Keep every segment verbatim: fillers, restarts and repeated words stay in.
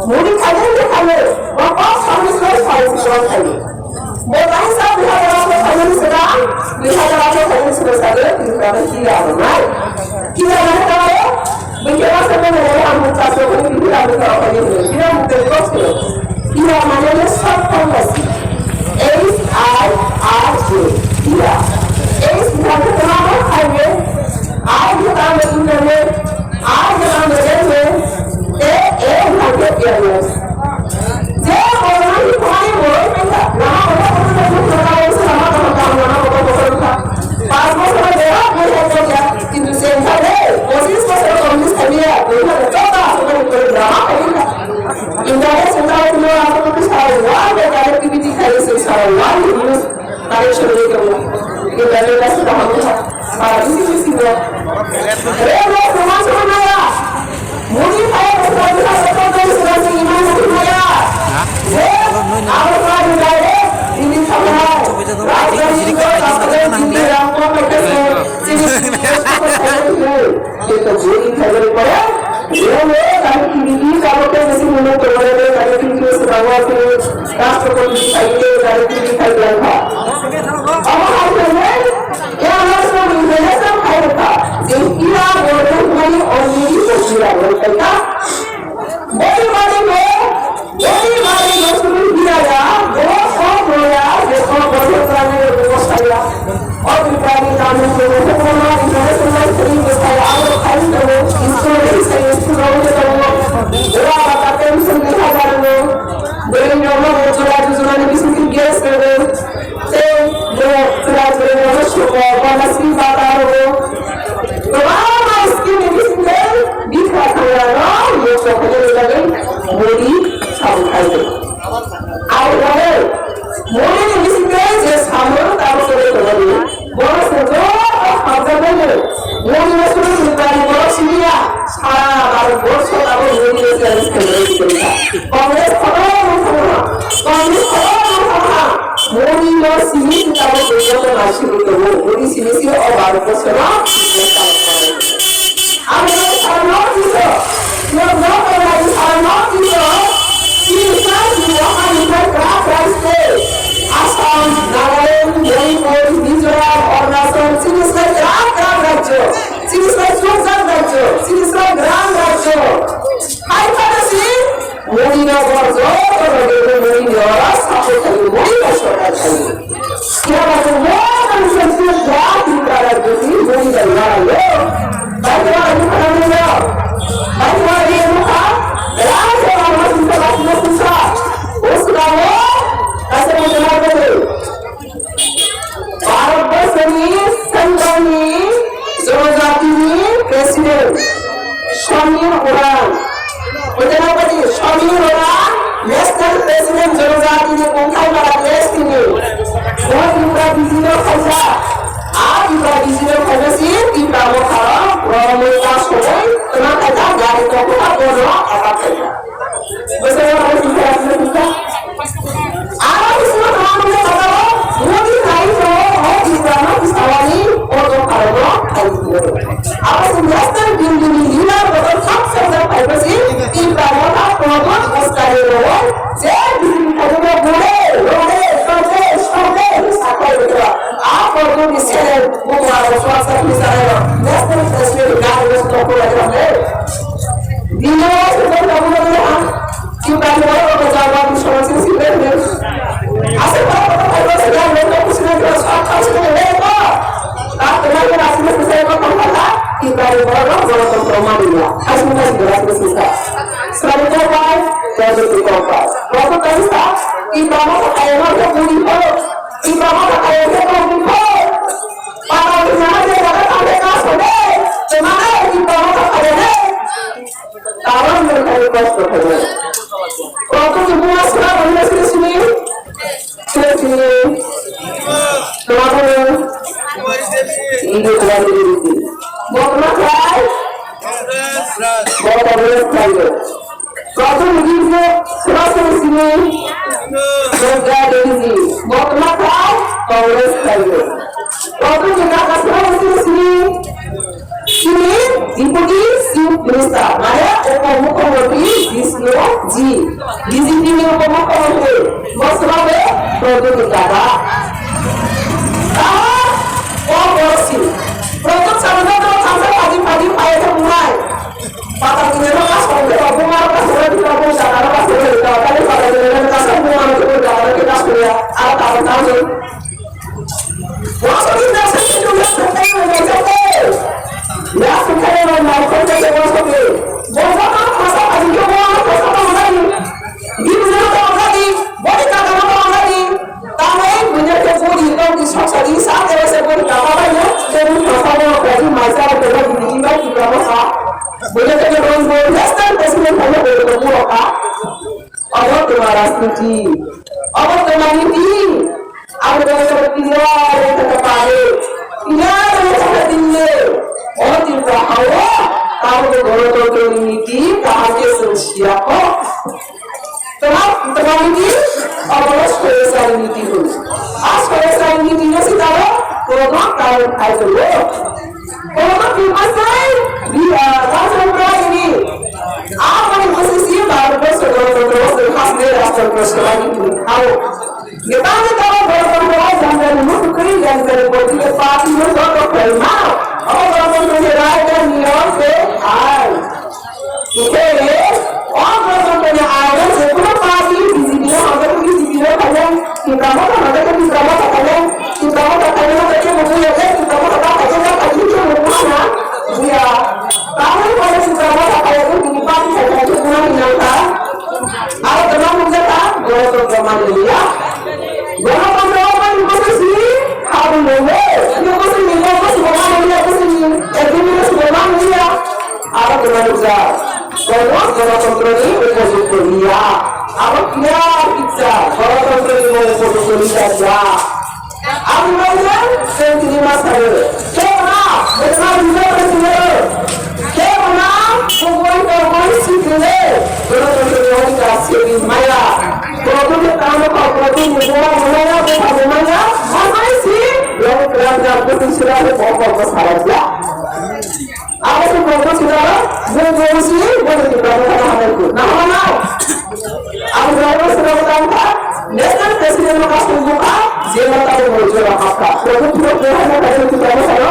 Mudi khaide khe khaide, bo kok samni soi soi soi khaide. Bo kaisa dui hajar atharo khaimani sida, dui hajar atharo khaimani sida sade, tini kami kira abo nai. Kira nai karo, bini kira sa kene nai ang bukha so kene kira bukha khaide kira bukha kok se. Kira mane le short form ba si. H I R J. Kira. H bukha khe kama bo khaide. I bukha khe kama bo khaide. Ang jora mejeng je, te e hake piano. Je orang itu kemarin mulai kan tak, nama kota kota kota kota kota kota kota nama kota kota kota. Pas bosor jera mulai kan ya, kintu sengkha de, pochis bosor komunis kami ya, dua hake coba sudah itu drama kami tak. Internet sengkha itu apa tu salah, wah, ada connectivity kaya sih salah, wah, itu. Kare chhorwi tongo. Kebele rasa kaham kha. Para bisi bisi bo. Remo soman soman naya. Muni kaya bwswk bwswk bwswk bwswk bwswk iman muni naya. Je abo kha ni direct ini thangnai. Rajya ni ko rasa ni ram ko kete se. Sini sini ko kete se. Kito buri khajari pore, reo le kami kiri di kabo ke jesi munu tore le kami kiri kiri sebawa kiri rashtrapati khai le kami kiri khai langkha. Abo hai kene, ya Allah subhanahu wa ta'ala khai langkha. Je kira bordo mani onni ko kira bordo kha. Bori bari ko, bori bari ko suru hiraya, bo ko roya, je ko bordo kane ko saya. O Biblani kamu ko ko ma international training ko saya abo khai ko, isko ni saya isko ko ko. Ora bata tension ni hajar ko. Bori no mo jura jura ni bisni gas ko. Tei bo chwrai chwrai no suko, bana sri bata rogo. Kwbangma scheme ni bisingtwi bikha thangrano mokto khainani bagwi modi samung khaio. Aboni bagwi modi ni bisingtwi je samung tamo choli tongmani, borok se joto hamjakmani modi no suru suru kari borok simiya. Sara Bharat borso abo modi no siyani sengmani sengkha. Congress khoroknwi thangkha, Congress khoroknwi thangkha. Modi no simi sitabo joto nasiri tongo. Modi simi si o Bharat borso no. Abo no sara no kiso. Yo no ko na sara no kiso. Sini sa sini o ani kai kra kra state. Assam, Nagaland, Manipur, Mizoram, Arunachal, sini sa kra kra rajyo. Chini slai chukjak rajyo, chini slai gran rajyo. Hai phano si, muni no bo joto no bebak muni ni oro support khaio, muni no sorkar khaio. Phiya ba chwng bo no ni sengsi bo Tripura rajyo si muni bai waraio. Bai waraio phano muni no. Bai waraio mukha, rai se waraio singsa, bai singsa. Usra wo, kaisa muni no bebak. Bharatborsoni Centralni Jonojatini President Samir Oran. Bwteno bwdi Samir Oran National President Jonojatini Kongthai Mara Trust ni. Bo Tipra B J no khaijak. A Tipra B J no khaijak si Tipra Motharo Brahmota Sogoi Tma Khaijak Gari Kokota Bono Apat Khaijak. Bwskango abo singsa, singsa, singsa. Aro bisingo tongma mwnwi kotoro, modi nai tongo, o Tiprano bwsawani, o dopharokno khaidi. Abo se National Building ni leader botor thak sajak phaibo se, Tiprano ta promote uskani rwo, je bising khaidi bo bore, rode, sode, sode, sakai rwo. A promote ni sele, bo wa rwo swasa ni sele, National President ni gari rwo stop ko lagi rwo. Bini o se bo rwo rwo ha. Tipra ni borok rok jagwa ni soro sini sini rok ni. Aswk borok rok rok rok sini rok rok sini rok sini rok sini rok rok rok. Tak kenal ke rasmi sini rok rok rok rok. Tipra ni borok rok borok rok rok mani ya. Aswk rok sini rok sini rok. Selalu kau pai, jadi tu kau pai. Waktu kau sa, Tipra mau kaya mau kau budi kau. Tipra mau kaya mau kau budi kau. Papa ni mana dia kata sampai kau sore. Cemana Tipra mau kaya ni. Kawan berkali kos berkali. Waktu semua sudah berhasil sini, sini sini. Kenapa ni? Ini tuan diri. Mau kenapa? Mau kenapa? Waktu begitu, sudah sini sini. Mau kenapa? Kongres kayo. Waktu kita kasih sini sini. Sini. Deputy Chief Minister, mane Upo Mukhyamantri Jishnu G, B J P ni Upo Mukhyamantri, bo swbabe Pradyot ni kaka. Taha, o borok si. Pradyot salo joto thansa phaji phaji phai khe bunai. Pata tini rok kasong khe rok buma rok kasong rok buma rok kasong rok kasong rok kasong buma rok kasong ya. Aro tabuk tabuk. Obo twma rajniti. Obo twma niti. Abo twma sabo tiyar wngkha kha pare. Tiyar wngkha kha dinle. O Tripura hao tabukbo gorotontro ni niti kaham khe chwng siya kho. Twma, twma niti, obo swrwsari niti hwn. A swrwsari niti no se tabuk kono karon khai tongo. Kono twi masai, bi, ah, Rajtantro ini. Aboni bwswk si Bharatborso Ganatantro o chwng khasni Rajtantro swlaiwi tong thao. Jeta jeta o Ganatantro o jani jani muchukwi jani jani political party no joto khlai mano. Obo Ganatantro ni raida niyom tei ain. Tei o Ganatantro ni ain o je kono party B J P no hamjak B J P no khaijak. Tipra Motha hwnjak khe Tipra Motha khainai, Tipra Motha khainai hwnjak khe bo buya khe Tipra Motha ta khaikhe ta khaikhe khe bo buya na, buya. Tamoni khainai Tipra Motha khainai khe bini party khaikhe khe buya hinwi nangkha. Aro kwbang nukjakha, Ganatantro manliya. Ganatantro manwi bwswk si habwi nangwi, bwswk ni, bwswk ni, bwswk ni agreement bo manliya. Aro kwbang nukjak. Kono Ganatantroni upojukto liya. Abo clear picture, Ganatantroni bo upojukto liya ya. Aboni bagwi chwng tini ma salo. Kebo na bwtha rijak bai tonglaio. Kebo na bugui tongui si tongo. Ganatantroni odhikar se ri maya. Kono khe tamo kok kono ni buma bumaya bwtha bumaya. Hamai si long class na bwtwi sira bo kok bwsarajak. Abo se Congress ni aro, bo bo si, bo ni Tipra Motha no hamai kho. Na hama nao? Abo Congress ni aro tang kha, National President no kasong bukha, je ma tabo bo jora hapkha. Bo bo phiro bo hama kha ni Tipra Motha no.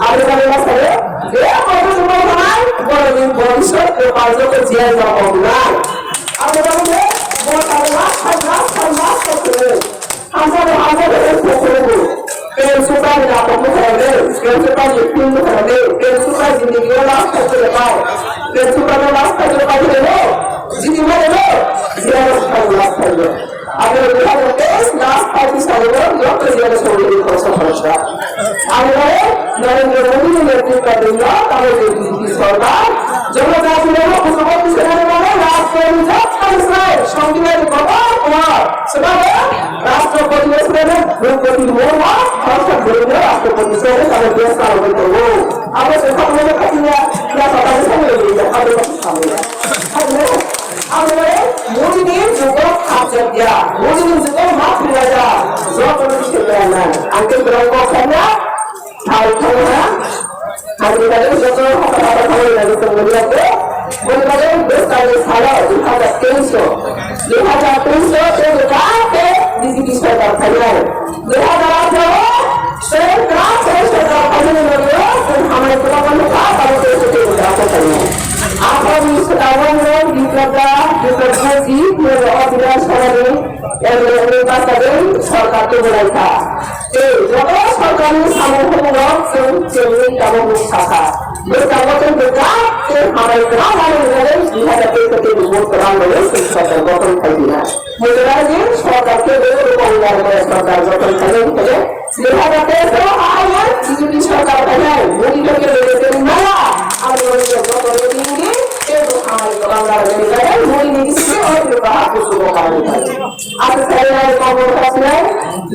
Abo kha ni ma sare, je Congress ni ma hamai, bo ni bhobishyot ko pal joto je ma ko nai. Abo kha ni bo ta last time, last time, last time. Hamsa bo hamsa bo eko khorogo. Pen supa ni lapok mo khorok de, pen supa ni film mo khorok de, pen supa zindagi o last thai khe pai. Pen supa no last thai khe pai khe no. Jini ma no. Jia no supa no last thai khe. Abo ni ha no best last thai khe sai no, yo to jia no so ni ko so khorok da. Abo ni Narendra Modi ni netritwa dino, abo ni B J P sorkar. Jono jati no ko so ko se na na last thai khe sai, songkhe ni ko ko. Sebab Rashtrapati ni sene Droupadi Murmu, Bharat ni Rashtrapati sene kami biasa lagi tahu. Apa sebab mana katanya, ya kata saya lagi, ya kata saya. Apa, apa, Modi ni juga hak jaga, Modi ni juga hak jaga, jawab untuk kita na. Angkat berangkat sana, Thai thangna, ani bagwi joto hata hata thangwi nani tongmani yago, boni bagwi bwskangni salo dui hajar teis o, dui hajar teis o tei bwkha tei B J P sorkar phainai. Dui hajar atharo o tei kwrak tei sorkar phainani bagwi o chwng hamari kwbangma nukha, tabuk tei tei bwkha kok phainai. Aphani swkango no Biplab da, Biplab Bharti, tei o Bidhan Sabhani M L A ni bwskango sorkar tubulaikha. Tei joto sorkarni samung hwnwi rok chwng chengwi tabuk nuksa kha. Bwskango tei bwkha tei hamari kwbangma wngjagwi dui hajar teis ni vote kwbang rwwi chwng sorkar gothon khai di na. Mujurani sorkar khe bo rwkong narwknai sorkar gothon khainai hinkhe dui hajar teis o haino B J P sorkar phainai. Modi no khe bo tei maya ang rwkong gothon rwdi tei bo hamari kwbangma rwdi. Modi ni bisingtwi o Tripura ha kuchugo kharwi. Aswk khainai kokborok khasnai,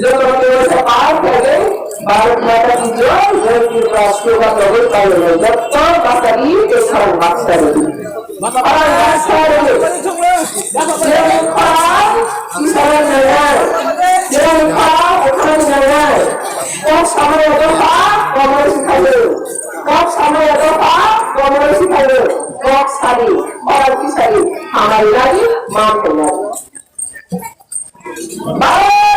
jotono tei waisa pal khlaiwi, Bharat Mata ki Jai, Jai Tripura slogan rogwi pailaiwi, jotto bachari tei khorang bachari. Khorang bachari. Jai khorang, Iswar nangnai. Jai khorang, Bharat nangnai. Kok samaya dopha, Congress khayo. Kok samaya dopha, Sithai kok sari, orang kisari, hamari lagi, mampu lagi. Bye.